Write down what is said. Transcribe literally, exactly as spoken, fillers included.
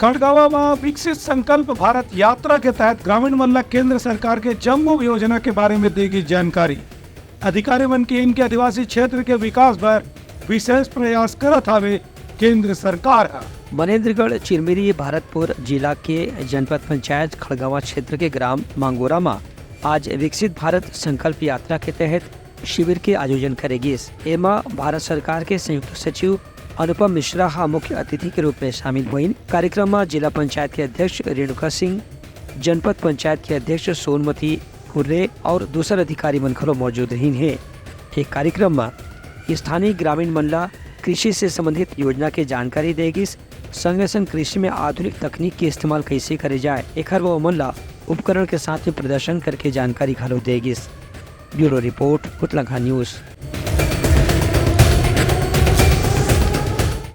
खड़गवां म विकसित संकल्प भारत यात्रा के तहत ग्रामीण मन ल केंद्र सरकार के जम्मो योजना के बारे में देगी जानकारी। अधिकारी मन के इनके आदिवासी क्षेत्र के विकास बर विशेष प्रयास करत हावे केंद्र सरकार ह। मनेंद्रगढ़ चिरमिरी भरतपुर जिला के जनपद पंचायत खड़गवां क्षेत्र के ग्राम मांगोरा म आज विकसित भारत संकल्प यात्रा के तहत शिविर के आयोजन करे गिस। एमा भारत सरकार के संयुक्त सचिव अनुपम मिश्रा ह मुख्य अतिथि के रूप में शामिल होइन। कार्यक्रम म जिला पंचायत के अध्यक्ष रेणुका सिंह, जनपद पंचायत के अध्यक्ष सोनमती हुर्रे और दूसर अधिकारी मन घलो मौजूद रहिन हे। ए कार्यक्रम म स्थानीय ग्रामीण मन ला कृषि से संबंधित योजना के जानकारी दे गिस। संगे संग कृषि में आधुनिक तकनीक के इस्तेमाल कैसे करे जाए, एखर व ओमन ला उपकरण के साथ में प्रदर्शन करके जानकारी घलो दे गिस। Bureau report, Utlangha news.